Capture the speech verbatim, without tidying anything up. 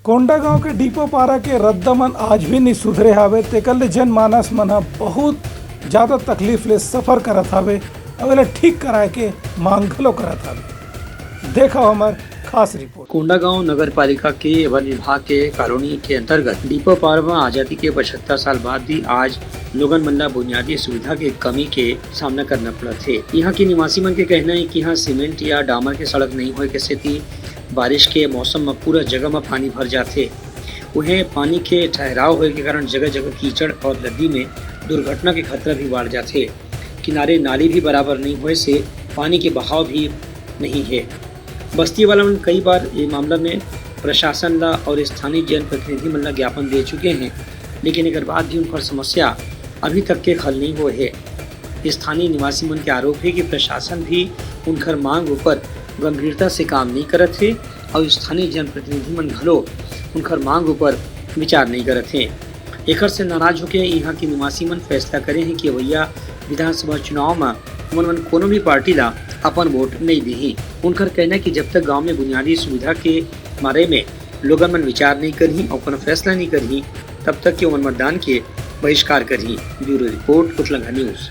कोंडागांव के डीपो पारा के रद्दा मन आज भी नहीं सुधरे हावे, तेकर ले जनमानस मन ह बहुत ज्यादा तकलीफ ले सफर करत हावे। अब एला ठीक कराए के मांग घलो करत हावे। देखो हमर खास रिपोर्ट। कोंडागांव नगर पालिका के वन विभाग के कॉलोनी के अंतर्गत डीपो पारा म आजादी के पचहत्तर साल बाद भी आज लोगन मन ला बुनियादी सुविधा के कमी के सामना करना पड़त हे। यहाँ के निवासी मन के कहना है कि यहाँ सीमेंट या डामर के सड़क नहीं होए के सेती बारिश के मौसम म पूरा जगह म पानी भर जाथे। उहें, पानी के ठहराव होए के कारण जगह-जगह कीचड़ और लद्दी में दुर्घटना के खतरा भी बाढ़ जाथे। किनारे नाली भी बराबर नहीं होए से पानी के बहाव भी नहीं है। बस्ती वाला मन कई बार ये मामला में प्रशासन ला और स्थानीय जनप्रतिनिधि मन ला ज्ञापन दे चुके हैं, लेकिन एकर बाद भी उनकर समस्या अभी तक के हल नहीं हुए है। स्थानीय निवासी मन के आरोप है कि प्रशासन भी उनकर मांग ऊपर गंभीरता से काम नहीं करत है और स्थानीय जनप्रतिनिधि मन घलो उनकर मांग ऊपर विचार नहीं करत हैं। एकर से नाराज होके यहाँ के निवासी मन फैसला करे हैं कि अवैया विधानसभा चुनाव म ओमन मन कोनो भी पार्टी ला अपन वोट नहीं देही। उनकर कहना है कि जब तक गांव में बुनियादी सुविधा के बारे में लोगन मन विचार नहीं करही और कोनो फैसला नहीं करही, तब तक के ओमन मतदान के बहिष्कार करही। Bureau report, Utlangha news.